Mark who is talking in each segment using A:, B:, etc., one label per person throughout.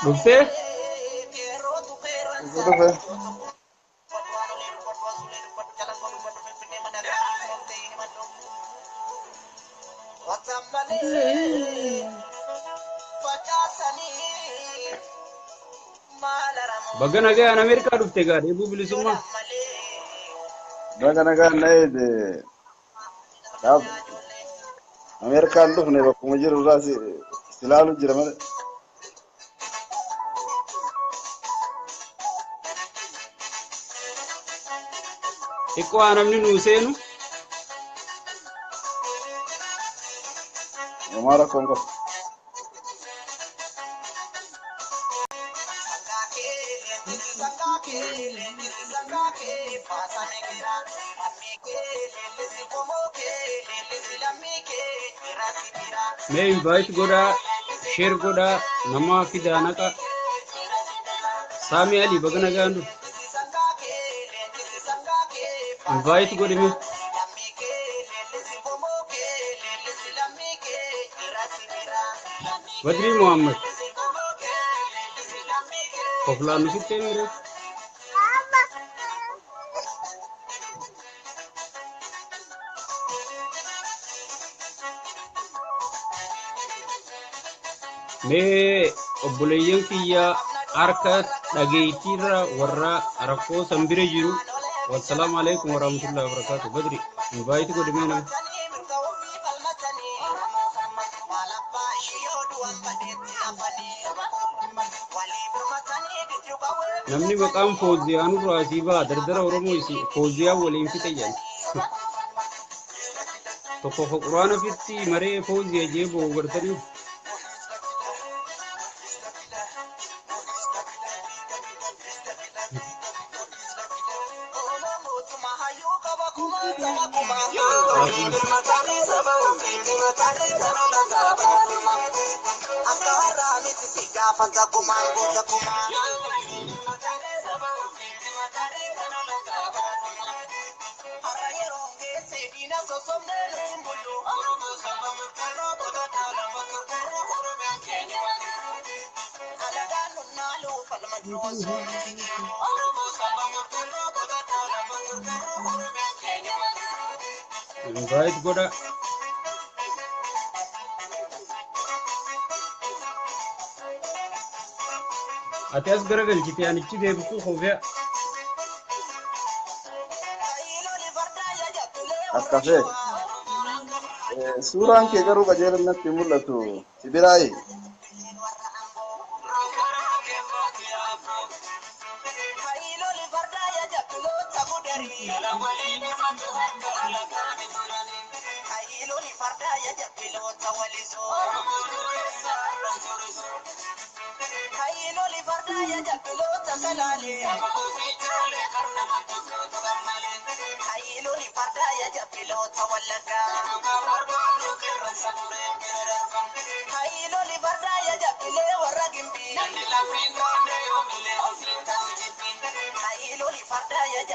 A: Dhuftee?
B: Dhufe.
A: Baga nagaan Ameerikaa dhufte gaa dheebuu bilisummaa.
B: Baga nagaan na eede. Dhaab Ameerikaan dhufne bakkuma jiru irraa si ilaalu jira malee.
A: Xiqqoo haa namni nuu seenu.
B: Homaa rakkoon qabu.
A: Mee invite godhaa, share godhaa, nama fidaa naqa. Saamii Alii baga nagaan dhufte. Invite godhi mee. Badrii Muhammad. Koflaan nu sitti himire. Mee obboleeyyan kiyya harka dhageettiirra warra rakkoo san bira jiru. Wassalaamu alaikum warahmatullahi wabarakatuh. Badri invite godhi mee nama. Namni maqaan Fooziyaa nurraa asii baha dardara Oromoo isii Fooziyaa waliin fixe jedhan. Tokko ka quraana fitti maree Fooziyaa jee boo'u gartanii. Invite godha. Ati as garagalchite anichi deebisuu koofee.
B: As kafee. Suuraan kee garuu qajeelan natti hin mul'atu. Si biraayi.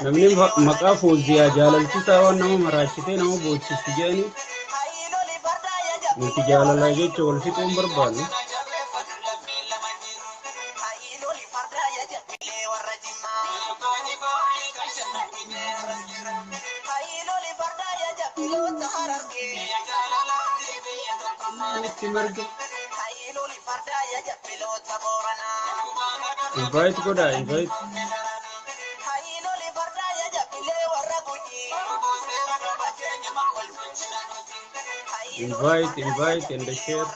A: Namni maqaa Fooziyaa jaalalchisaa waan nama maraachitee nama boochisti jedhanii nuti jaalalaa jecha wal fixuu hin barbaannu. Itti marge. Invite godhaa invite. Invite, invite and share.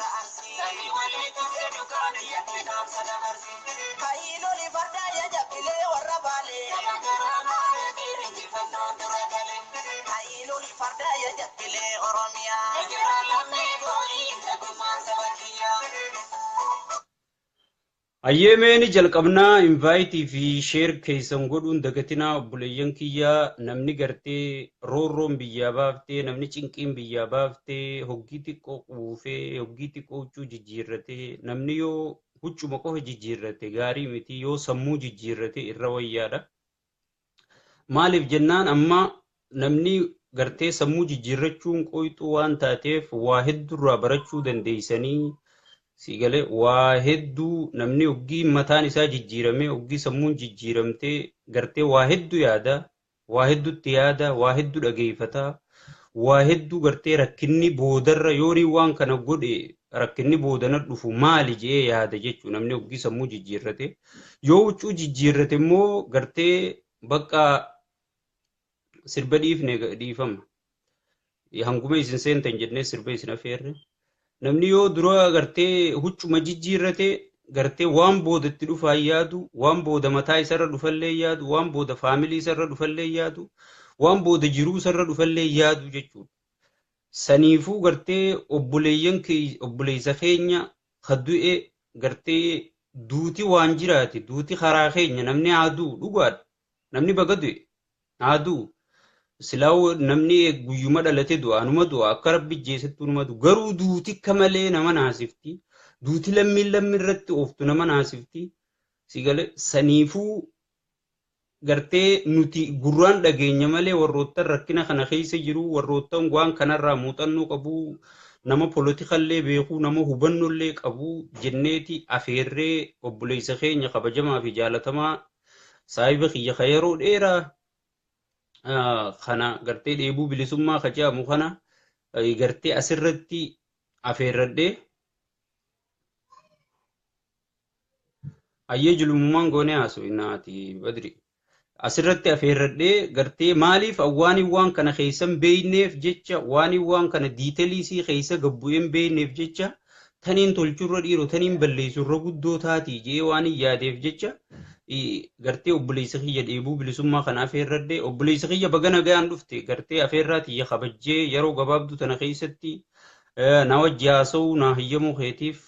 A: Ayyeemeeni jalqabnaa invaayitii fi sheer keessan godhuun dagatinaa obboleeyyan kiyyaa namni gartee roorroon biyyaa baaftee namni cinqiin biyyaa baaftee hoggii xiqqoo quufee hoggii xiqqoo huccuu jijjiirratee namni yoo huccuma qofa jijjiirrate gaarii miti yoo sammuu jijjiirrate irra wayyaadha. Maaliif jennaan amma namni gartee sammuu jijjiirrachuun qoyxuu waan taateef waa hedduurraa barachuu dandeeysanii si galee waa hedduu namni hoggii mataan isaa jijjiiramee hoggii sammuun jijjiiramtee gartee waa hedduu yaada waa hedduutti yaada waa hedduu dhageeffata waa hedduu gartee rakkinni boodarra yoonii waan kana godhe rakkinni boodana dhufu maali je'ee yaada jechuu namni hoggii sammuu jijjiirrate yoo huccuu jijjiirrate immoo gartee bakka sirba dhiifne dhiifama hanguma isin seentan jennee sirba isin affeerre. Namni yoo dura gartee huccuma jijjiirrate gartee waan boodatti dhufaa yaadu, waan booda mataa isarra dhufallee yaadu, waan booda faamilii isarra dhufallee yaadu, waan booda jiruu isarra dhufallee yaadu jechuudha. Saniifuu gartee obboleeyyan obboleessa keenya ka du'e gartee duuti waan jiraate duuti karaa keenya namni haa du'u dhugaadha. Namni baga du'e haa du'u. Silaa namni guyyuma dhalate du'a anuma du'a akka rabbi jeesattu numa du'a garuu duuti akka malee nama naasifti duuti lammiin lammi irratti ooftu nama naasifti si galee saniifuu gartee nuti gurraan dhageenya malee warroottan rakkina kana keessa jiru warroottan waan kanarraa muuxannoo qabu nama polotikallee beekuu nama hubannollee qabu jenneeti afeerree obboleessa keenya kabajamaa fi jaalatamaa saahiba kiyya ka yeroo dheeraa kana gartee dheebuu bilisummaa ka jedhamu kana gartee asirratti afeerradhee ayyee julummaan goonee haasofinaati badri asirratti afeerradhee gartee maaliif waan waan kana keessan beeyneef jecha waan waan kana diiteliisii keessa gabbu'een beeyneef jecha taniin tolchurra dhiiroo taniin balleessurra guddoo taatii jee waan hin yaadeef jecha gartee obboleessa kiyya dheebuu bilisummaa kana afeerradhee obboleessa kiyya baga nagaan dhufte gartee afeerraa tiyya kabajjee yeroo gabaabduu tana keessatti na wajji haasa'uu naa hayyamuu keetiif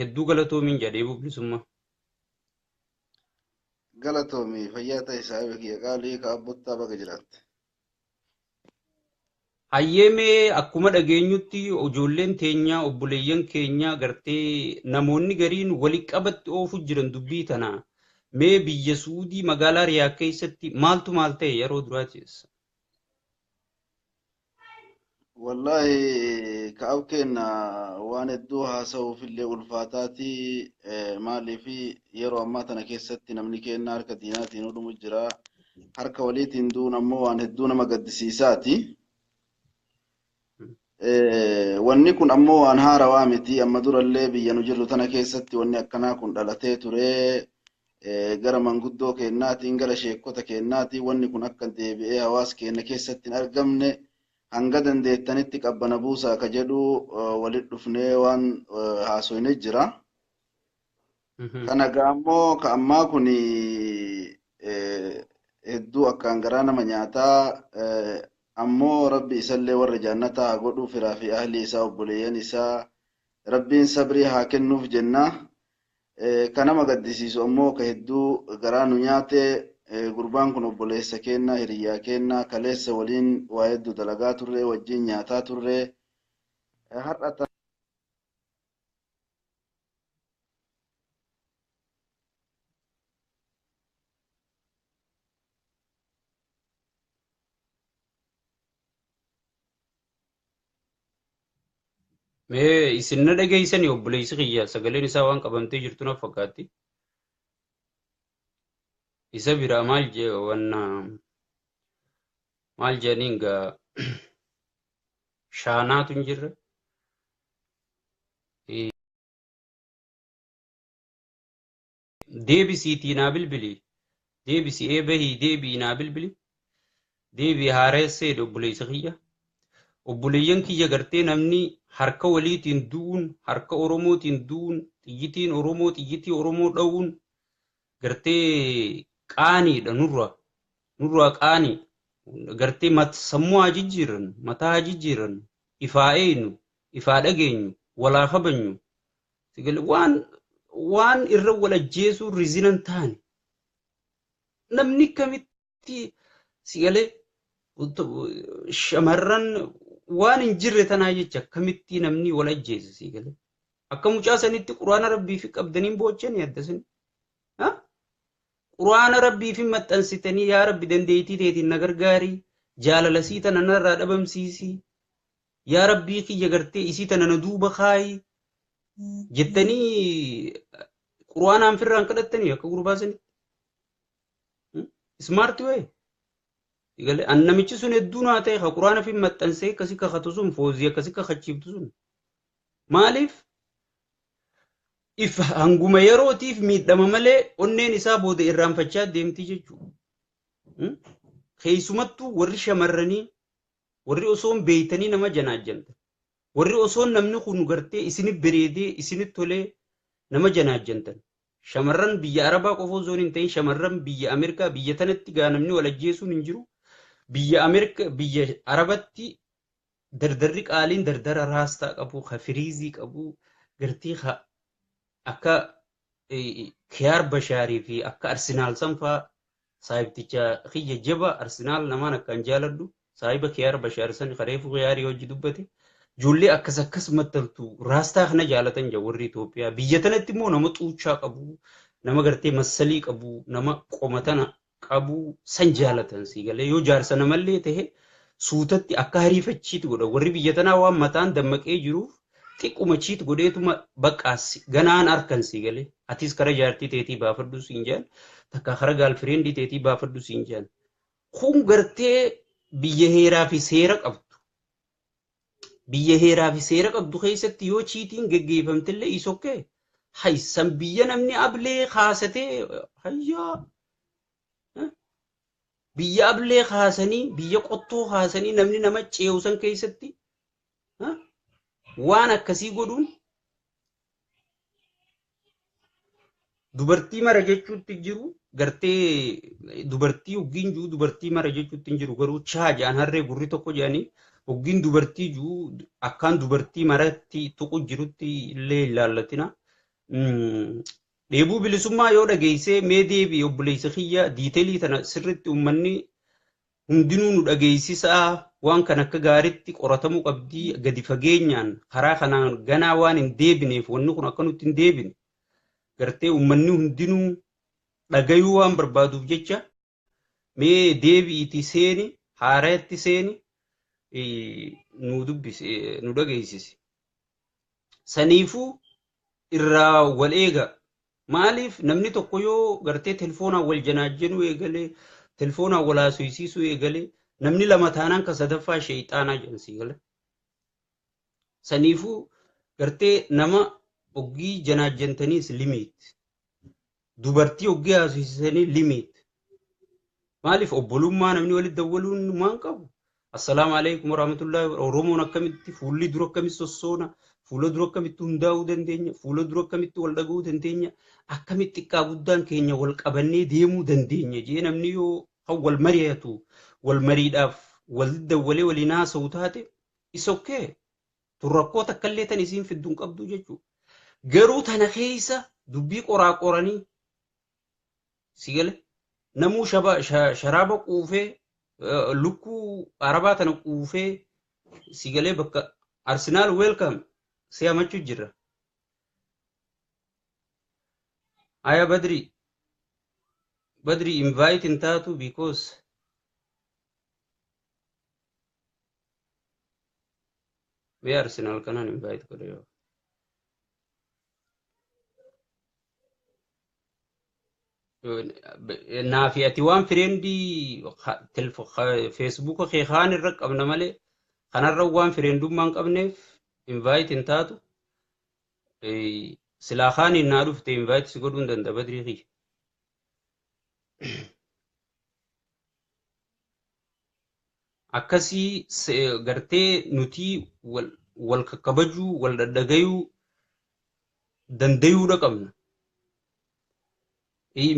A: hedduu galatoomiin jedha dheebuu bilisummaa.
B: Galatoomi fayyaa ta'e saahiba kiyya qaalii ka abbottaa baga jiraatte.
A: Hayyeemee akkuma dhageenyutti ijoolleen teenya obboleeyyan keenya gartee namoonni gariin wali qabatti oofu jiran dubbii tana mee biyya Suudii magaalaa Riyaa keessatti maaltu maal ta'e yeroo duraati?
B: Wallaahi ka'ab keenya waan hedduu haasa'uuf illee ulfaataati maaliif yeroo ammaa tana keessatti namni keenya harka diinaatiin hodhumu jira harka waliitiin duun ammoo waan hedduu nama gaddisiisaati. Wanni kun ammoo waan haarawaa miti amma durallee biyya nu jirru tana keessatti wanni akkanaa kun dhalatee ture gara manguddoo keennaatiin gara sheekota keennaatiin wanni kun akka deebi'ee hawaasa keenya keessatti hin argamne hanga dandeettanitti qabbana buusaa ka jedhu walit dhufnee waan haasoyne jira. Kana ammoo ka ammaa kun hedduu akkaan garaa nama nyaataa ammoo rabbi isallee warra jannataa haa godhu firaa fi ahli isaa obboleeyyan isaa rabbiin sabrii haa kennuuf jenna. Ka nama gaddisiisu ammoo ka hedduu garaa nu nyaate gurbaan kun obboleessa kenna hiriyyaa kenna kaleessa waliin waa hedduu dalagaa turre wajjin nyaataa turre har'a
A: Mee isin na dhageessanii obboleessi kiyya sagaleen isaa waan qabamtee jirtu na fakkaatti. Isa biraa maal jee wanna maal jedhaniin gaa shaanaatu hin jirre. Deebisiitii naa bilbili. Deebisi ee bahii deebii naa bilbili. Deebii haareessee obboleessa kiyya. Obboleeyyan kiyya gartee namni harka waliitiin du'uun, harka Oromootiin du'uun, xiyyitiin Oromoo xiyyitii Oromoo dha'uun gartee qaaniidha nurraa. Nurraa qaanii. Gartee sammuu haa jijjiirannu, mataa haa jijjiirannu, ifaa eeynu, ifaa dhageenyu, walaa kabajnu. Waan waan irra wal ajjeesuu rizinan taane. Namni kamitti sigalee shamarran waan hin jirre tanaa jecha akkamitti namni wal ajjeesa sigalee. Akka mucaa sanitti quraana rabbii fi qabdaniin boochanii adda sani. Quraana rabbii fi maxxansitanii yaa rabbi dandeettii teetiin na gargaarii jaalala sii tana narraa dhabamsiisii yaa rabbii kiyya gartee isii tana na duuba kaayii jettanii quraanaan firraan kadhattanii akka gurbaa sanitti. Ismaarti wayii. Galee an namichi sun hedduu naa ta'e ka quraana fi maxxansee akkasii kakatu sun foozii akkasii kakachiiftu sun. Maaliif if hanguma yerootiif miidhama malee onneen isaa booda irraanfachaa deemti jechuudha. Keessumattuu warri shamarranii warri osoo hin beeytanii nama janaajjantan. Warri osoo namni kun gartee isinit bareedee isinit tolee nama janaajjantan. Shamarran biyya Arabaa qofa osoo hin ta'in shamarran biyya Ameerikaa biyya tanatti gaa namni wal ajjeesuun hin jiru. Biyya Ameerikaa biyya Arabatti dardarri qaaliin dardara raastaa qabu, ka firiizii qabu, gartee ka akka Kiyaar Bashaarii fi akka Arsenaal sanfaa saahibticha kiyya jaba Arsenaal namaan akkaan jaaladhu saahiba Kiyaar Bashaar san kareefu Kiyaarii hojii dubbate ijoollee akkas akkas maxxantu raastaa kana jaalatan jira warri Itoophiyaa biyya tanatti immoo nama xuuchaa qabu nama gartee massalii qabu nama qoma tana qabu san jaalatan sii galee yoo jaarsa namallee ta'e suutatti akka hariifachiitu godha warri biyya tanaa waan mataan dammaqee jiruuf xiqquma chiit godheetuma baqqaas ganaan harkan sii galee atis kara jaartii teetii baafadhu siin jaan takka kara gaalfiriendii teetii baafadhu siin jaan kun gartee biyya heeraa fi seera qabdu biyya heeraa fi seera qabdu keessatti yoo chiitiin geggeeffamtellee isokkee haysan biyya namni ablee kaasatee hayyaa biyya ablee kaasanii biyya qottoo kaasanii namni nama ce'u san keessatti waan akkasii godhuun dubartii mara jechuutti jiru gartee dubartii hoggiin jiru dubartii mara jechuutti hin jiru garuu chaa jedhan harree gurri tokko jedhanii hoggiin dubartii jiru akkaan dubartii maratti tuqu jirutti illee hin laallatina. Dheebuu bilisummaa yoo dhageessee mee deebi obboleessa kiyya diiteelii tana sirriitti uummanni hundinuu nu dhageessisaa waan kan akka gaariitti qoratamuu qabdii gadi fageenyaan karaa kanaan ganaa waan hin deebineef wanni kun akka nutti hin deebine gartee uummanni hundinuu dhagayuu waan barbaaduuf jecha mee deebi'iitii seeni haaraatti seeni nu dubbise nu dhageessisi. Saniifuu irraa wal eega. Maaliif namni tokko yoo gartee telefoonaan wal janaajjanuu eegalee telefoonaan wal haasofsiisuu eegalee namni lama taanaan ka sadaffaa sheexaanaa jedhan sii gala. Saniifuu gartee nama oggii janaajjantaniis limiit. Dubartii oggii haasofsiisanii limiit. Maaliif obbolummaa namni walitti dawwaluun maan qabu? Assalaamu alaikum warahmatullahi Oromoon akkamitti fuulli dura akkamitti sossoona fuula dura akkamitti hundaa'uu dandeenya fuula dura akkamitti wal dhaga'uu dandeenya akkamitti xiqqaa guddaan keenya wal qabannee deemuu dandeenya jee namni yoo kan wal mari'atu wal mariidhaaf wal dawwalee waliin haasa'u taate is okay. Tun rakkoo takkallee tan isiin fiddu hin qabdu jechuudha. Garuu tana keessa dubbii qoraa qoranii si gale namuu sharaaba quufee lukkuu arabaa tana quufee si galee bakka Arsenaal welcome si hamachuu jirra. Aya Badri Badri invite hin taatu because mee Arsenaal kanaan invite godhe yoo. Naafi ati waan friendii Facebooka kee kaan irra qabna malee kanarra waan friendummaa hin qabneef invite hin taatu. Silaa kaaniin naa dhufte invite si godhuu hin danda'a Badrii kiyya. Akkasii gartee nuti wal kakkabajuu wal dhadhagayuu dandayuudha qabna.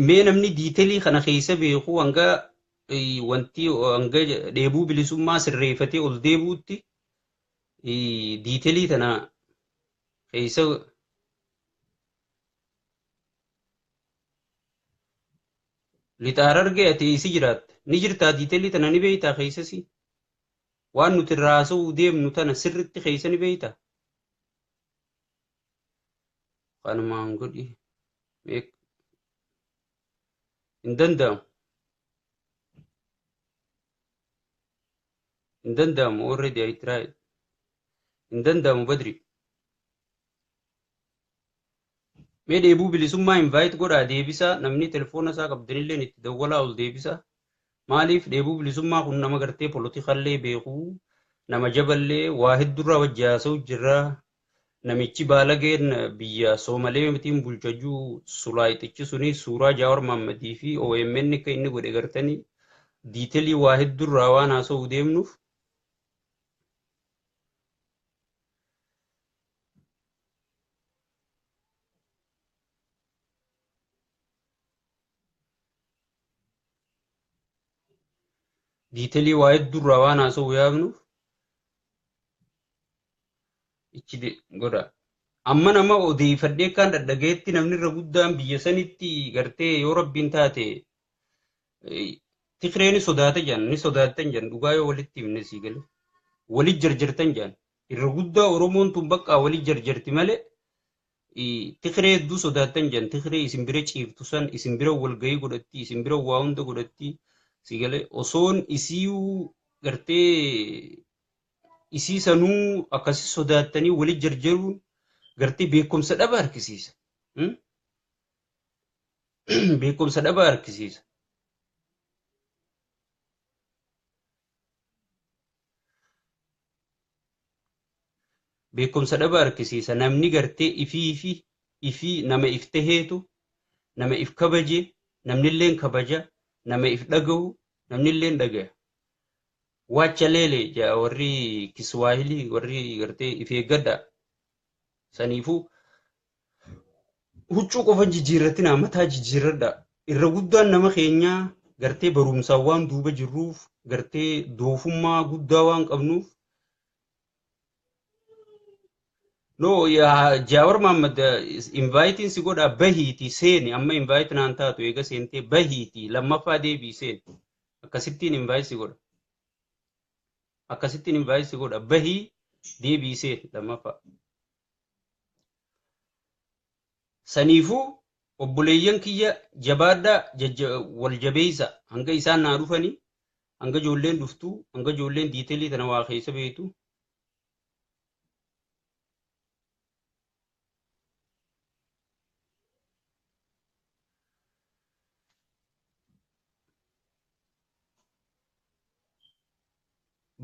A: Mee namni detailii kana keessa beeku hanga wanti hanga dheebuu bilisummaa sirreeffatee ol deebi'utti detailii tana keessa lixaar argee ati isi jiraatte ni jirtaa detailii tana ni beeytaa keessasi waan nuti irraa haasa'uu deemnu tana sirritti keessa ni beeytaa. Kanumaan godhi hin danda'amu. Hin danda'amu, already I tried. Hin danda'amu, Badri. Mee dheebuu bilisummaa invite godhaa deebisaa, namni telefoona isaa qabdanillee itti dawwalaa ol deebisaa. Maaliif dheebuu bilisummaa kun nama gartee polotikallee beekuu nama jaballee waa hedduurraa wajji haasa'u jirra. Namichi baalageen biyya Soomalee mitiin bulchajuu sulaayixichi suni suuraa Jaawar Mahammadii fi OMN akka inni godhe gartanii detailii waa hedduurraa waan haasa'uu deemnuuf. Detailii waa hedduurraa waan haasa'uu yaabnuuf ichi godha. Amma nama odeeffadhee kan dhadhageetti namni irra guddaan biyya sanitti gartee yoo rabbiin taate Tigree ni sodaata jedhan, ni sodaattan jedhan, dhugaa yoo walitti himne sii galee walit jarjartan jedhan. Irra guddaa Oromoon tun bakka walit jarjarti malee Tigree hedduu sodaattan jedhan. Tigree isin bira ciiftu san isin bira walgahii godhatti, isin bira waa hunda godhatti, sii galee osoon isii gartee isii sanuu akkasi sodaattanii walit jarjaruun gartee beekumsa dhaba harkisiisa. Beekumsa dhaba harkisiisa. Beekumsa dhaba harkisiisa. Namni gartee ifii fi ifii nama if taheetu nama if kabaje, namnilleen kabaja, nama if dhagahu namnilleen dhagaya. Wacha leele jaa warri Kiswaahilii, warri gartee if eeggadha. Saniifuu huccuu qofa jijjiirratina, mataa jijjiirradha. Irra guddaan nama keenyaa gartee barumsaan waan duuba jirruuf, gartee doofummaa guddaa waan qabnuuf. No, yaa Jaawar Mahammad, inviteiin si godha, bahiiti seeni. Amma invite naan taatu, eega seentee bahiiti lammaffaa deebii seeni. Akkasittiin invite si godha. Akkasittiin invite si godha, bahii deebii seeni lammaffaa. Saniifuu obboleeyyan kiyya, jabaadhaa, wal jabeessa hanga isaan naa dhufanii, hanga ijoolleen dhuftu, hanga ijoolleen detailii tana waa keessa beektu.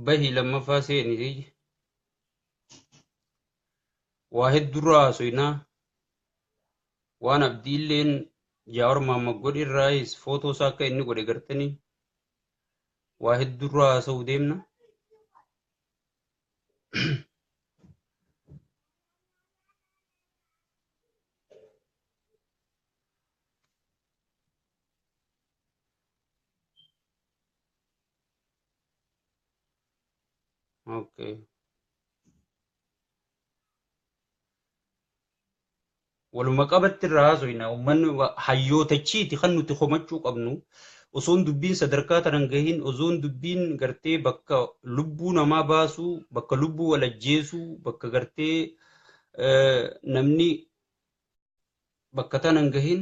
A: Bahii lammaffaa seeni, waa hedduurraa haasofnaa, waan abdiilleen Jaawar Mahammad godhe irraayis footoo isaa akka inni godhe gartanii waa hedduurraa haasa'uu deemna. Okay. Waluma qabatti irraa haasofna. Uummanni hayyootachiiti kan nuti komachuu qabnu. Osoon dubbiin sadarkaa tanan gahin, osoon dubbiin gartee bakka lubbuu namaa baasuu, bakka lubbuu wal ajjeesuu, bakka gartee namni bakka tanan gahin.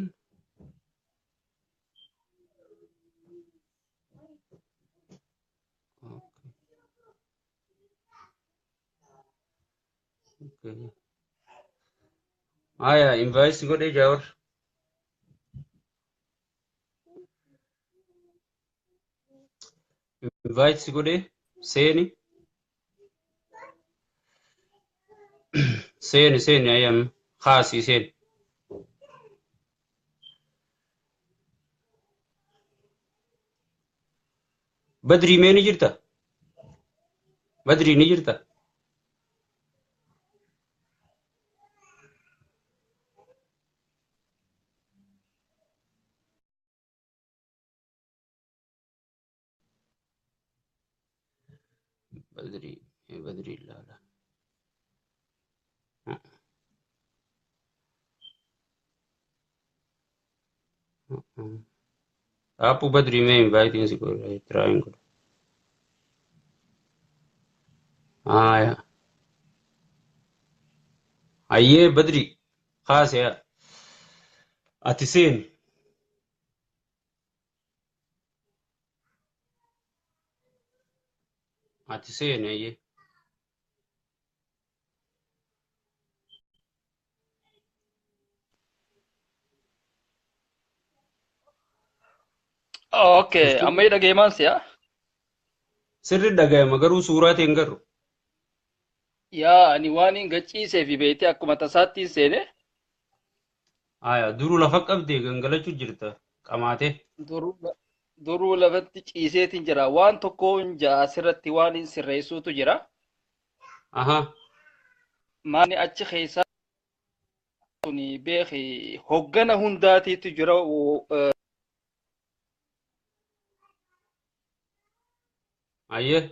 A: Okay. Haya, invite godhee, Jaawar. Invite si godhee seeni. Seeni seeni ayyam kaasii seeni. Badrii mee ni jirta? Badrii ni jirta? Badrii Badrii ilaala. Apu Badrii mee invite si godhe trying godhe. Aya. Ayyee Badrii kaase yaa. Ati seeni. Ati seeni ayyee.
C: Okay, amma hidha geemaan si'a.
A: Sirri dhagayama garuu suuraa ta'e hin garru.
C: Yaa ani waan hin gachiisee fi beektee akkuma tasaatti hin seene.
A: Aya duruu lafa qabdee gangalachuu jirta qamaatee.
C: Duruu lafatti ciiseetiin jira. Waan tokkoon ja'a asirratti waan hin sirreessuutu jira.
A: Aha.
C: Maanni achi keessaa suni beeki hoggana hundaatiitu jira.
A: Ayyee.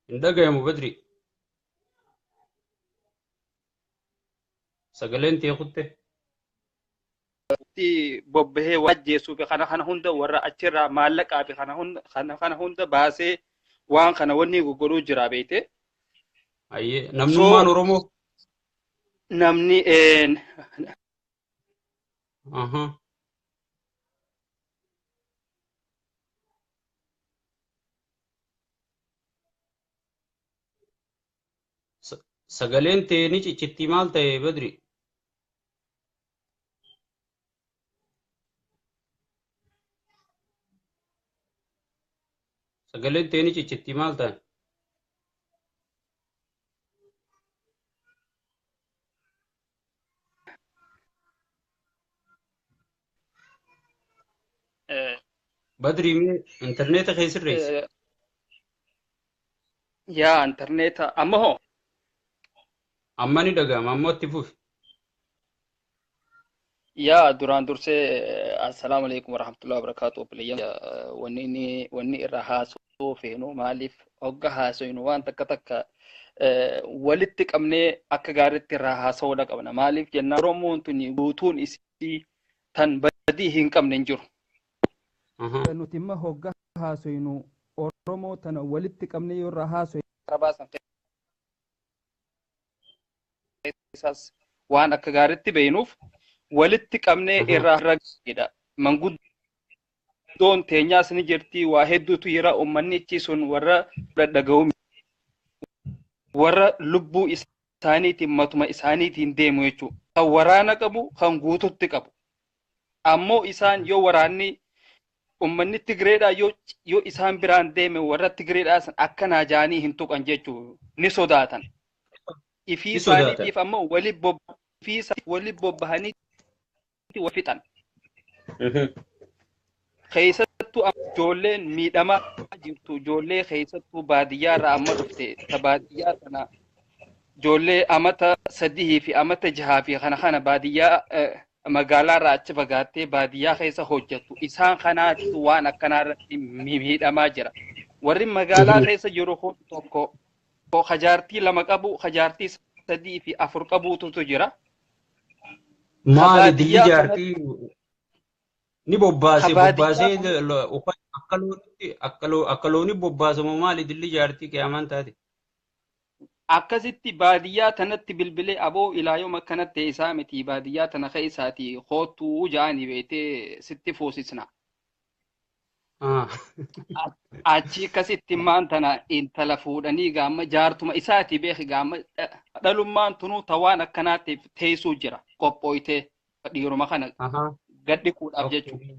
A: Hin dhagayamu Badri. Sagaleen tee kutte.
C: Bobbahee waan ajjeesuu fi kana kana hunda warra achirraa maallaqaa fi kana hunda kana kana hunda baasee waan kana wanni gurguruu jira beekte.
A: Ayyee namnummaan Oromoo.
C: Namni
A: Aha. Sagaleen tee ni ciccittii maal ta'e Badri? Sagaleen tee ni ciccittii maal ta'e? Badri mee intarneeta kee sirreessi.
C: Yaa intarneeta amma hoo?
A: Amma ni dhaga'ama amma itti fufi.
C: Yaa duraan dursee assalaamu alaikum warahmatullahi wabarakaatu obboleeyyan wanni inni wanni irra haasoo feenu maaliif hogga haasofnu waan takka takka walitti qabnee akka gaariitti irraa haasa'uudha qabna maaliif jennaan Oromoon tuni guutuun isii tan badii hin qabne hin jiru. Nuti imma hogga haasofnu Oromoo tana walitti qabnee yoo irraa haasofnu arabaa san keessaas waan akka gaariitti beeknuuf walitti qabnee irraa ragidha. Manguddoon teenyaas ni jirti waa hedduutu jira uummanni achi sun warra dhaga'u warra lubbuu isaaniitiin matuma isaaniitiin deemu jechuudha. Kan waraana qabu kan guututti qabu. Ammoo isaan yoo waraanni uummanni Tigireedhaa yoo isaan biraan deeme warra Tigireedhaa san akkanaa jaanii hin tuqan jechuudha. Ni sodaatan. Ifii isaaniitiif ammoo wali bobbahanii wal fixan. Keessattuu ijoolleen miidhamaa jirtu ijoollee keessattuu baadiyyaarraa amma dhufte ta baadiyyaa tana ijoollee amata 3 fi amata 6 fi kana kana baadiyyaa magaalaarraa achi fagaattee baadiyyaa keessa hojjettu isaan kanaatu waan akkanaarratti miidhamaa jira. Warri magaalaa keessa jiru kun tokko hajaartii 2 qabu hajaartii 3 fi 4 qabuutu jira.
A: Maali dilli jaartii ni bobbaasee bobbaasee akka looni bobbaasamu maali dilli jaartii qiyaamaan taate?
C: Akkasitti baadiyyaa tanatti bilbilee aboo ilaa yoom akkanatti isaa miti baadiyyaa tana keessaati koottuu ja'anii beektee sitti fuusisna. Achi akkasitti maan tana intala fuudhanii gaama jaartuma isaati beeki gaama dhalummaan tunuu tawaan akkanaatiif teessuu jira qophooytee Dhiiruma kana gad dhiquudhaaf jechuudha.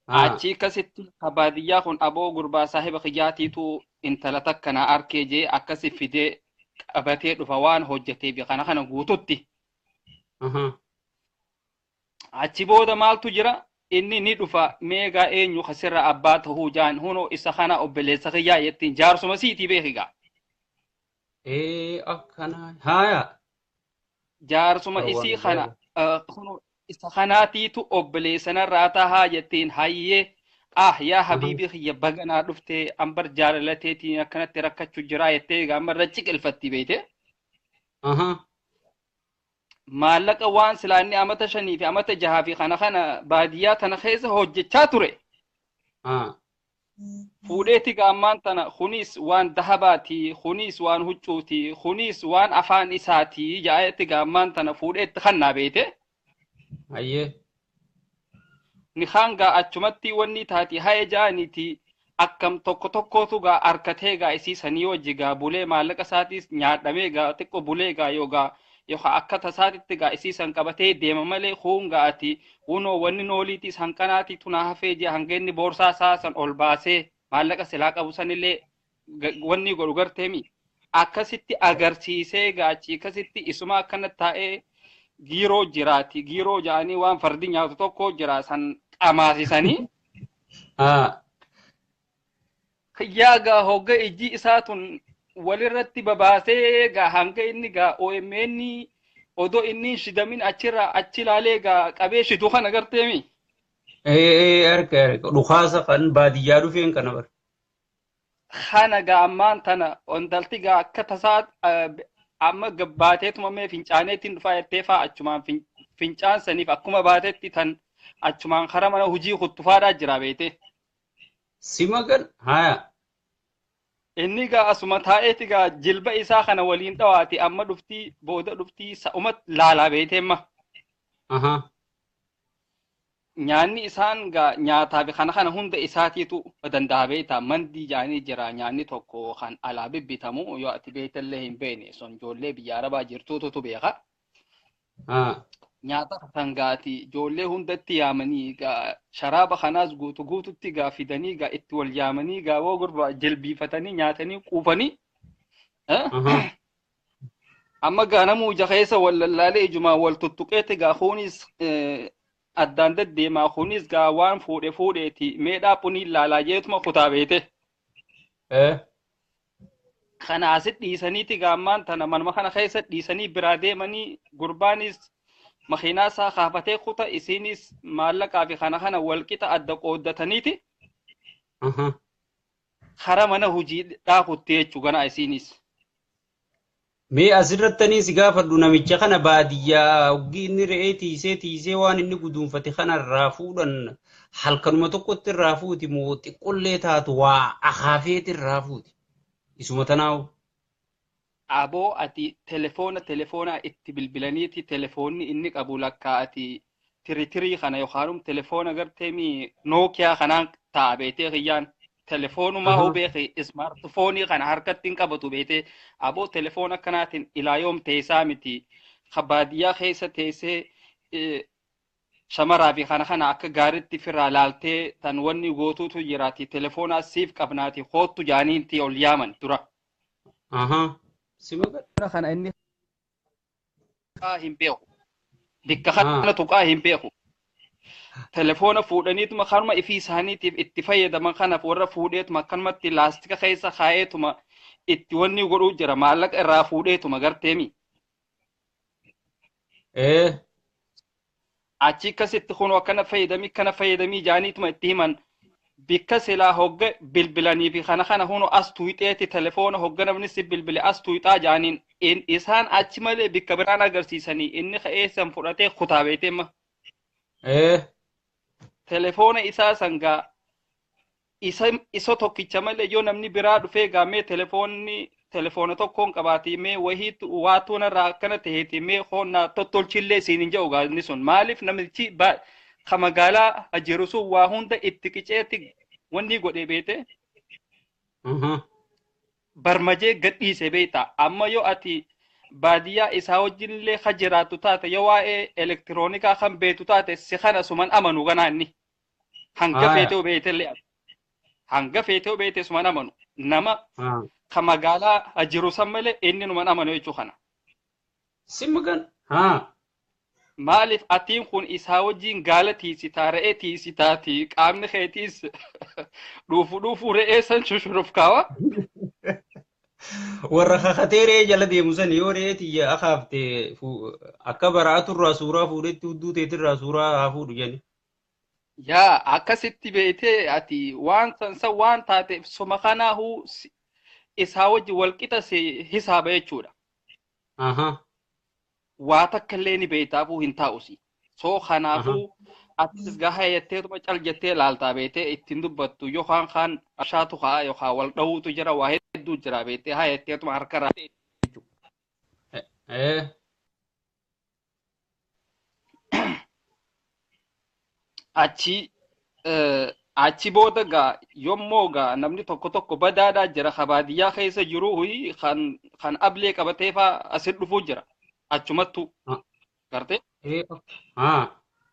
C: Achi akkasitti ka baadiyyaa kun aboo gurbaa saahiba kiyyaatiitu intala takka na arkee jee akkasi fidee qabatee dhufa waan hojjetee fi kana kana guututti. Achi booda maaltu jira? Inni ni dhufa meegaa eenyu kasirra abbaa tahuu jaan hunoo isa kana obboleessa kiyyaa jettiin jaarsuma siitii beekigaa.
A: Akkana haaya.
C: Jaarsuma isii kana hunoo isa kanaatiitu obboleessanarraa tahaa jettiin hayyee ah yaa habiibii kiyya baganaa dhuftee ambar jaalalateetiin akkanatti rakkachuu jiraa jettee egaa ammarra ciqilfatti beeyte. Maallaqa waan silaa inni amata 5 fi amata 6 fi kana kana baadiyyaa tana keessa hojjechaa ture. Fuudheeti gaammaan tana kunis waan dahabaati, kunis waan huccuuti, kunis waan afaan isaati jaa'etti gaammaan tana fuudheetti kannaa beeyte.
A: Hayyee.
C: Nikaan gaa achumatti wanni taati haya jaaniiti akkam tokko tokkotu gaa harkatee gaa isii sanii wajji gaa bulee maallaqa isaatiis nyaadhamee gaa xiqqoo bulee gaa yoogaa yookaan akka tasaatitti gaa isii san qabatee deema malee kuun gaa ati kunoo wanni nooliitiis hanqanaati tunaa hafee jee hanga inni boorsaa isaa san ol baasee maallaqa silaa qabu sanillee wanni godhu garteemi akkasitti agarsiisee gaa achi akkasitti isuma akkana taa'ee giiroo jiraati giiroo ja'anii waan fardi nyaatu tokko jira san qamaasisanii. Yaa gaa hogga ijji isaa tun walirratti babaasee gaa hanga inni gaa OMN odoo inni hin shidamin achirraa achi ilaalee gaa qabee shidu kana garteemi.
A: Harka harka dhukaasa kan baadiyyaa dhufeen kana bara.
C: Kana gaa ammaan tana ondalti gaa akka tasaa amma gabbaateetuma mee fincaaneetiin dhufaa jettee faa achumaan fincaan saniif akkuma baatetti tan achumaan karaa mana hojii kuttufaadhaa jira beete.
A: Simagan haya.
C: Inni gaa asuma taa'eeti gaa jilba isaa kana waliin dhawaati amma dhuftii booda dhuftii sa'uma laalaa beeteemma. Nyaanni isaan gaa nyaataa fi kana kana hunda isaatiitu danda'a beektaa mandii jaanii jira nyaanni tokko kan alaa bibbitamu yoo ati beektallee hin beekne son ijoollee biyya arabaa jirtuutu beeka. Nyaata kan gaati ijoollee hundatti yaamanii gaa sharaaba kanaas guutu guututti gaa fidanii gaa itti wal yaamanii gaa woo gurba jilbiifatanii nyaatanii quufanii. Amma gaa namuu ija keessa wal lallaalee ijumaa wal tuttuqeeti gaa kunis addaan deddeemaa kunis gaa waan fuudhe fuudheeti meedhaa punii laalaa jeetuma kutaa beete. Kana asit dhiisaniiti gaammaan tana manuma kana keessa dhiisanii biraa deemanii gurbaanis makiinaa isaa kaafatee kuta isiinis maallaqaa fi kana kana walqixa adda qooddataniiti. Kara mana hojii dhaakutti jechuu gana isiinis.
A: Mee asirrattanii si gaafadhu namicha kana baadiyyaa hoggi inni re'ee tiisee tiisee waan inni guduunfate kanarraa fuudhan halkanuma tokkotti irraa fuuti moo xiqqollee taatu waa akaafeeti irraa fuuti. Isuma tanaawu.
C: Aboo ati telefoona itti bilbilaniiti telefoonni inni qabu lakkaa ati tiritirii kana yookaan telefoona gartee Nookiyaa kanaan taa'a beetee kiyyaan telefoonuma hoo beeke ismaartifoonii kana harkatti hin qabatu beetee aboo telefoona akkanaatiin ilaa yoom teessaa miti ka baadiyyaa keessa teessee shamaraa fi kana kana akka gaariitti firraa laaltee tan wanni gootuutu jiraati telefoona siif qabnaati koottu jaaniinti ol yaaman dura.
A: Simagan.
C: Kana inni hin beeku. Bikka kana tuqaa hin beeku. Telefoona fuudhaniituma kanuma ifii isaaniitiif itti fayyadaman kanaaf warra fuudheetuma akkanumatti laastika keessa kaa'eetuma itti wanni godhuu jira maallaqa irraa fuudheetuma garteemi. Achi akkasitti kun akkana fayyadamii kana fayyadamii jaaniituma itti himan bikka silaa hogga bilbilanii fi kana kana hunu as tuuxeeti telefoona hogga namni si bilbile as tuuxaa jaaniin isaan achi malee bikka biraan agarsiisanii inni ka'ee san fudhatee kutaa beeteemma. Telefoona isaa sangaa isa tokkicha malee yoo namni biraa dhufee gaamee telefoonni telefoona tokkoon qabaatee mee wahiitu waatuun irraa akkana taheeti mee hoonnaa tottolchillee isiin hin jedhu gaazni sun maaliif namichi ka magaalaa jiru sun waa hunda itti qiceetti wanni godhee beete barmajee gadhiise beekta amma yoo ati Baadiyyaa isaa wajjin illee ka jiraattu taate, yoo waa'ee elektiroonikaa kan beektu taate, si kana suman amanu ganaa inni. Hanga feetee beekte, hanga feetee beekte suman amanu. Nama ka magaalaa jiru san malee inni numan amanu jechuu kana.
A: Simma gan haa.
C: Maaliif atiin kun isaa wajjin gaala tiisitaa, re'ee tiisitaati, qaamni keetiis dhuufu dhuufuu re'ee san shushuruuf kaawa.
A: Warra kakatee re'ee jala deemu san yoo re'ee tiyya akaafte akka baraatu irraa suuraa fuudhetti hudduu teetirraa suuraa haa fuudhu jedhani.
C: Yaa, akkasitti beetee ati waan san san waan taateef suma kanaahuu isaa wajjin walqixa si hisaaba jechuudha. Waa takka illee ni beektaafuu hin taa'usi. So kanaafuu atis gaha jetteetuma cal jettee laaltaa beetee ittiin dubbattu, yookaan kaan ashaatu ka'a yookaan wal dhawuutu jira, waa hedduu jira beetee haa jetteetuma harka irraa. Achi booda gaa yommoo gaa namni tokko tokko badaadhaa jira, ka baadiyyaa keessa jiru huyi kan ablee qabatee faa asit dhufuu jira achumattu gartee.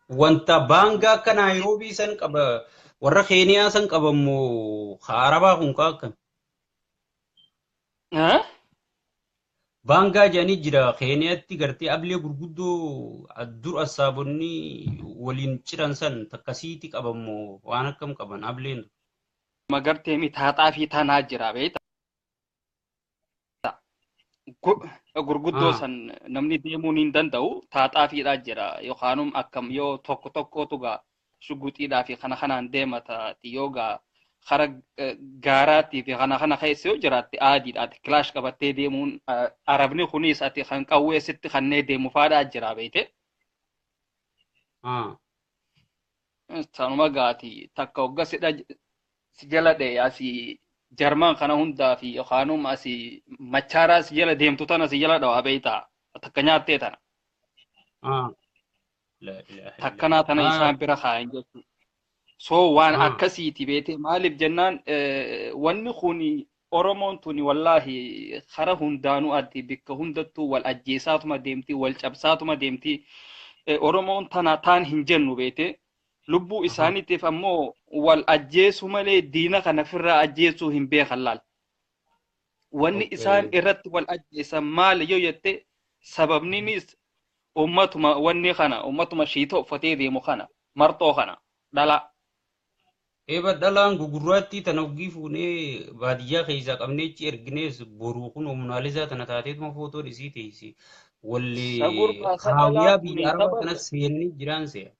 A: Wanta baangaa akka Naayiroobii san qaba, warra Keeniyaa san qaba immoo ka Arabaa kun ka akkam? Baangaa jedhanii jira Keeniyaatti, gartee ablee gurguddoo dur assaabonni waliin ciran san takkasiiti qabammoo waan akkam qaban ableen?
C: Magartee mitaaxaa fi tanaa jira beektaa. Gurguddoo san namni deemuun hin danda'u, taaxaa fiidhaa jira yookaanum akkam yoo tokko tokkotu gaa shuguxiidhaa fi kana kanaan deemata yoo gaa kara gaaraatii fi kana kana keessa yoo jiraatte aadiidha, ati kilaash qabattee deemuun arabni kunis ati kan qawwee sitti kannee deemu faadhaa jira beekte. Sanuma gaati takka hogga sidha si jala dha'e asii Jarman kana hundaa fi yookaanum asii machaaraa si jala deemtu tana si jala dhawaa beektaa takka nyaattee tana. Takkanaa tana isaan bira kaayan jechuudha. So waan akkasiiti beetee, maaliif jennaan wanni kun Oromoon tuni wallaahi kara hundaanuu ati bikka hundattuu wal ajjeesaatuma deemti, wal cabsaatuma deemti. Oromoon tana taan hin jennu beetee, lubbuu isaaniitiif ammoo wal ajjeesu malee diina kana ofirraa ajjeesuu hin beekan laal. Wanni isaan irratti wal ajjeesan maali yoo jette, sababninis ummatuma wanni kana ummatuma shiita uffatee deemu kana, marxoo kana, dhala.
A: Eeba, dhalaan gugurraattii tana oggii fuunee baadiyyaa keessaa qabnee achi erginees boruu kun humnaalisaa tana taateetuma footoon isii teessi. Walli kaawwiyaa biyya arabaa tana seenanii jiraan se'a.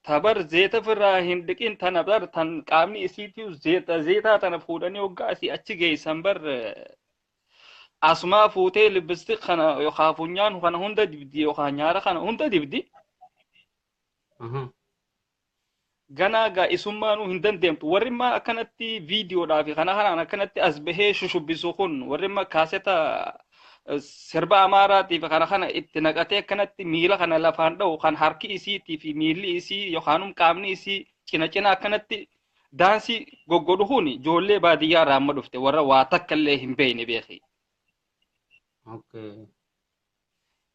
C: Tabar zeeta firraa hin dhiqin tana bar, tan qaamni isiitii zeeta zeetaa tana fuudhanii hoggaa asii achi geessan bar, asumaa fuutee lipstick kana yookaan funyaan kana hunda dibdi yookaan nyaara kana hunda dibdi. Ganaa gaa isummaanuu hin dandeemtu. Warri immoo akkanatti viidiyoodhaa fi kana kanaan akkanatti as bahee shushubbisu kun, warri immoo kaaseta sirba Amaaraatii fi kana kana itti naqatee akkanatti miila kana lafaan dha'u, kan harki isiitii fi miilli isii yookaanum qaamni isii cina cina akkanatti daansii goggodhu kun ijoollee baadiyyaa irraa amma dhufte, warra waa takka illee hin beekne beeki.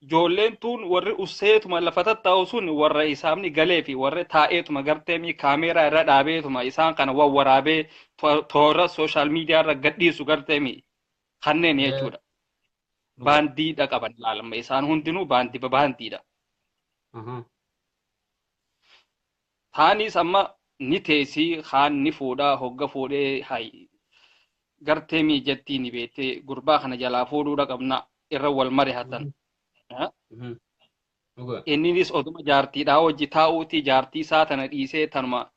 C: Ijoolleen tun warri usseetuma lafa tattaa'u sun warra isaamni galee fi warri taa'eetuma garteemii kaameeraa irra dhaabeetuma isaan kana wawwaraabee toora social media irra gadhiisu garteemii kanneen jechuudha. Baandiidha qaban ilaalama, isaan hundinuu baandii baandiidha. Taanis amma ni teessii kaan ni fuudhaa, hogga fuudhee hay garteemii jettii ni beektee gurbaa kana jalaa fuudhuudha qabna irra wal marihatan. Inninis oduma jaartiidhaa hojii taa'uuti jaartii isaa tana dhiisee tanuma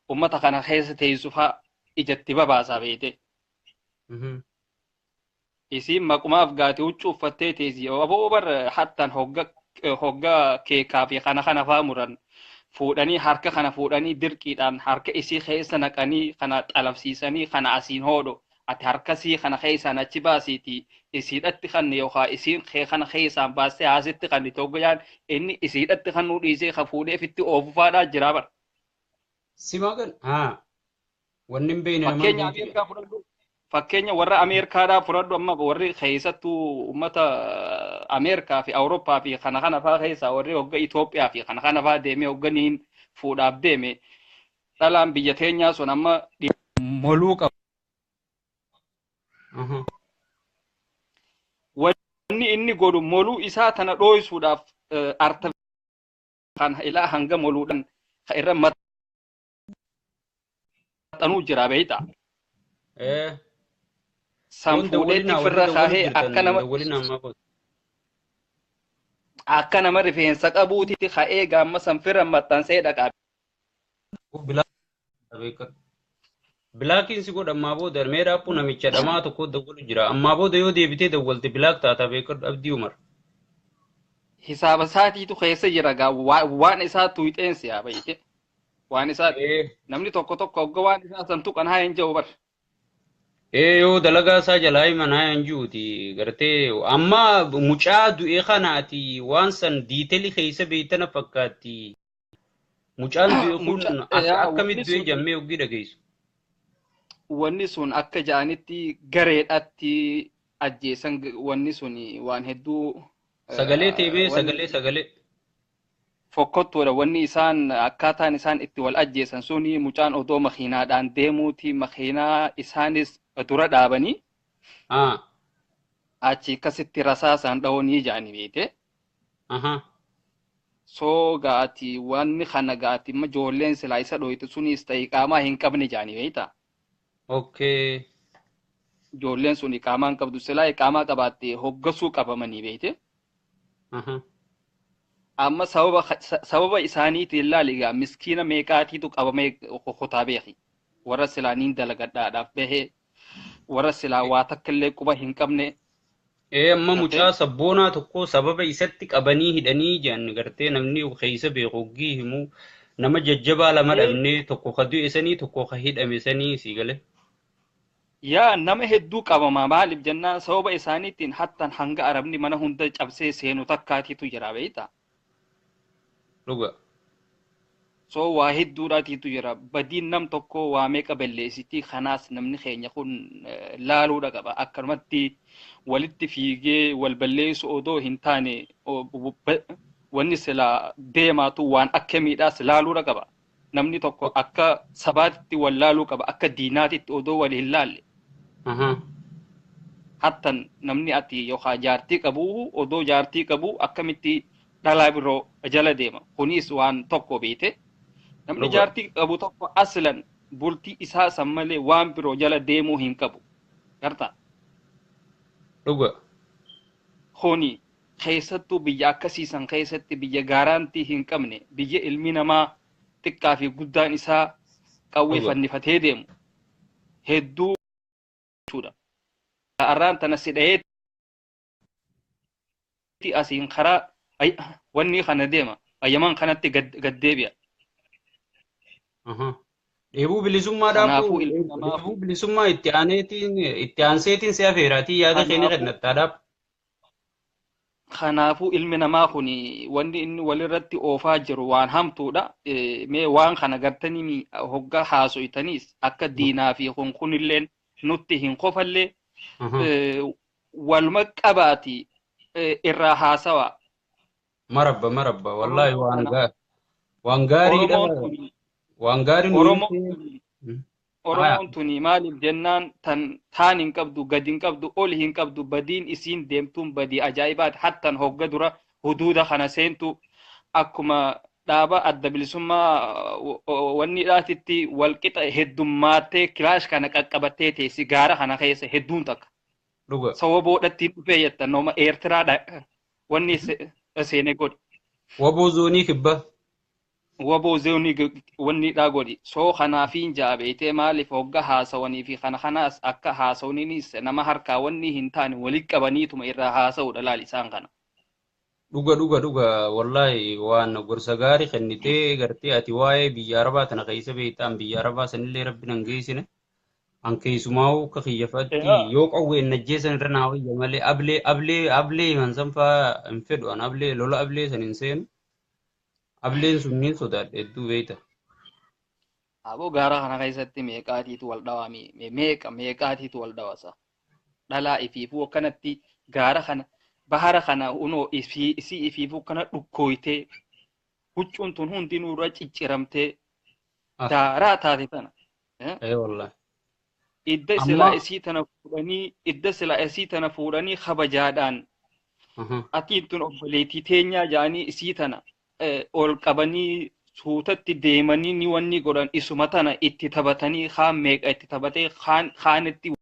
C: ummata kana keessa teessu faa ijatti babaasaa beekte. Isiin maqumaaf gaati huccuu uffattee teessi. Aboo bar hattaan hogga hogga keekaa fi kana kana faa muran fuudhanii harka kana fuudhanii dirqiidhaan harka isii keessa naqanii kana xalafsiisanii kana asiin hoodho. Ati harkasii kana keessaan achi baasiiti isiidhatti kanne yookaan isiin kee kana keessaan baastee haasitti kanne toggayaan inni isiidhatti kannuu dhiisee ka fuudhee fitti oofufaadhaa jira bar.
A: Sima kan haa wanni hin beekne namaan
C: Fakkeenya
A: beektu.
C: Ameerikaa fudhadhu. Fakkeenya warra Ameerikaadhaa fudhadhu, amma warri keessattuu uummata Ameerikaa fi Awurooppaa fi kana kana faa keessaa warri hogga Itoophiyaa fi kana kana faa deemee hogganiin fuudhaaf deeme, dhalaan biyya teenyaa sun amma moluu qaba. Wanni inni godhu moluu isaa tana dhooysuudhaaf arta kan ilaa hanga moluudhaan ka irra maxxanuu jira, beeyta. San
A: Kun
C: fuudheetti
A: dawwalinaa warri
C: firra
A: dawwalu
C: kaahee
A: jirtan
C: akka nama
A: dawwalinaa ammaa kun.
C: Akka nama rifeensa qabuutitti ka'ee gaamma san firra maxxansee dhaqaa.
A: Blockiin si godha ammaa booda. Mee dhaabbuu, namicha dhamaa tokko dawwalu jira. Ammaa booda yoo deebitee dawwalte block taataa, beekadhu, Abdii Umar.
C: Hisaaba isaatiitu keessa jira gaa, waan isaa tuyxeensi haa beeyte. Waan isaa namni tokko tokko hogga waan isaa san tuqan haa hin jiru bar.
A: Ee, yoo dalagaa isaa jalaa himan haa hin jiruuti gartee. Amma mucaa du'e kanaati waan san detailii keessa beeytana fakkaatti. Mucaan du'e kun
C: Mucaa
A: akka
C: yaa
A: akkamitti
C: wanni
A: du'e
C: sun
A: jammee hoggii dhageessu.
C: Wanni sun akka ja'anitti gareedhatti ajjeesan, wanni sun waan hedduu
A: Sagalee teemee
C: wanni
A: sagalee sagalee.
C: Fokkottuudha wanni isaan akkaataan isaan itti wal ajjeesan suni. Mucaan odoo makiinaadhaan deemuuti makiinaa isaanis dura dhaabanii achi akkasitti rasaasaan dha'uunii ja'anii beekte. Soo gaati wanni kana gaati amma ijoolleen silaa isa dhoytu sunis ta'e qaamaa hin qabne ja'anii, beekta. Ijoolleen sun iqaamaa hin qabdu, silaa iqaamaa qabaatte hoggasuu qabamanii, beekte. Amma sababa isaaniitiin ilaali egaa, miskiina meeqaatiitu qabamee kutaa beeki. Warra silaa niin dalagadhaadhaaf bahee, warra silaa waa takka illee quba hin qabne.
A: Ee, amma
C: Gartee?
A: Mucaa sabboonaa tokko sababa isatti qabanii hidhanii jedhan, gartee namni keessa beeku hoggii himu nama jajjabaa lama dhabnee, tokko ka du'e sanii, tokko ka hidhame sanii, sii gale.
C: Yaa, nama hedduu qabama. Maaliif jennaan sababa isaaniitiin hattan hanga arabni mana hunda cabsee seenu takkaatiitu jira, beekta.
A: Dhuga.
C: So waa hedduudhaatiitu jira. Badiin nam tokko waa meeqa balleessitii. Kanaas namni keenya kun laaluudha qaba. Akkanumatti walitti fiigee wal balleessu odoo hin taane, wanni silaa deemaatu waan akkamiidhaas laaluudha qaba. Namni tokko akka sabaatitti wal laaluu qaba. Akka diinaatitti odoo wal hin laalle. Hattan namni ati yookaan jaartii qabu odoo jaartii qabu akkamitti dhalaa biroo jala deema? Kunis waan tokko, beete. Namni jaartii qabu tokko aslan bultii isaa san malee waan biroo jala deemuu hin qabu. Gartaa?
A: Dhuga.
C: Kuni keessattuu biyya akkasiisan keessatti, biyya guarantee hin qabne, biyya ilmi namaa xiqqaa fi guddaan isaa qawwee fannifatee deemu hedduu jechuudha. Arraan tana si dhayeetti asiin karaa wanni kana deema. Ayyamaan kanatti gad deebi'a.
A: Dheebuu bilisummaa
C: Kanaafuu
A: dhaabuu
C: ilmi namaa
A: dheebuu bilisummaa itti aaneetiin itti aanseetiin si afeeraatii yaada keenya
C: kanaafuu
A: kennattaadhaaf.
C: Kanaafuu ilmi namaa kun wanni inni walirratti oofaa jiru waan hamtuudha. Mee waan kana gartanii hoggaa haasoytaniis akka diinaa fi kunkunilleen nutti hin kofallee waluma qabaati irraa haasawa.
A: Marabba, marabba, wallaahi.
C: Oromoon
A: waan
C: kana
A: waan gaariidha.
C: Oromoon tuni
A: Waan gaarii nu
C: Oromoon
A: himte.
C: tuni
A: Haya.
C: Oromoon tuni maaliif jennaan tan taan hin qabdu, gadi hin qabdu, ol hin qabdu. Badiin isiin deemtuun badii ajaa'ibaati. Hattan hogga dura huduuda kana seentu akkuma dhaaba adda bilisummaa wanni dhaatitti walqixa heddummaattee kilaash kana qaqqabattee teessi gaara kana keessa hedduun takka. Sababa boodhattiin dhufee jettan nooma Eertiraadha wanni seene godhi.
A: Waboo zoonii kibba.
C: Waboo zoonii wanni dhaa godhi. Soo kanaafiin ja'a, beeytee, maaliif hogga haasawanii fi kana kanaas akka haasawaniinis nama harkaa wanni hin taane walitti qabaniituma irraa haasa'uudha, laal isaan kana.
A: Dhuga, dhuga, dhuga, wallaahi waan gorsa gaarii kennitee. Gartee ati waa'ee biyya arabaa tana keessa beektaan, biyya arabaa sanillee rabbi nan geessine. An keessumaa'uu akka kiyyafatti yoo qawween najjeessan irra naa wayya malee ablee ablee ablee himan san faa hin fedhu. An ablee lola ablee san hin seenu. Ableen sun niin sodaadha hedduu, beekta.
C: Aboo, gaara kana keessatti meeqaatiitu wal dhawaa? Meeqa meeqaatiitu wal dhawasa? Dhalaa ifiifuu akkanatti gaara kana, bahara kana unoo isii ifiifuu kana dhukkooytee, huccuun tun hundinuu irra cicciramtee daaraa taate tana.
A: Ee wallahi.
C: Idda silaa isii tana fuudhanii, idda silaa isii tana fuudhanii kabajaadhaan atiin tun obboleettii teenyaa jedhanii isii tana ol qabanii suutatti deemanii ni wanni godhan, isuma tana itti taphatanii kaan meeqa itti taphatee kaan kaanitti.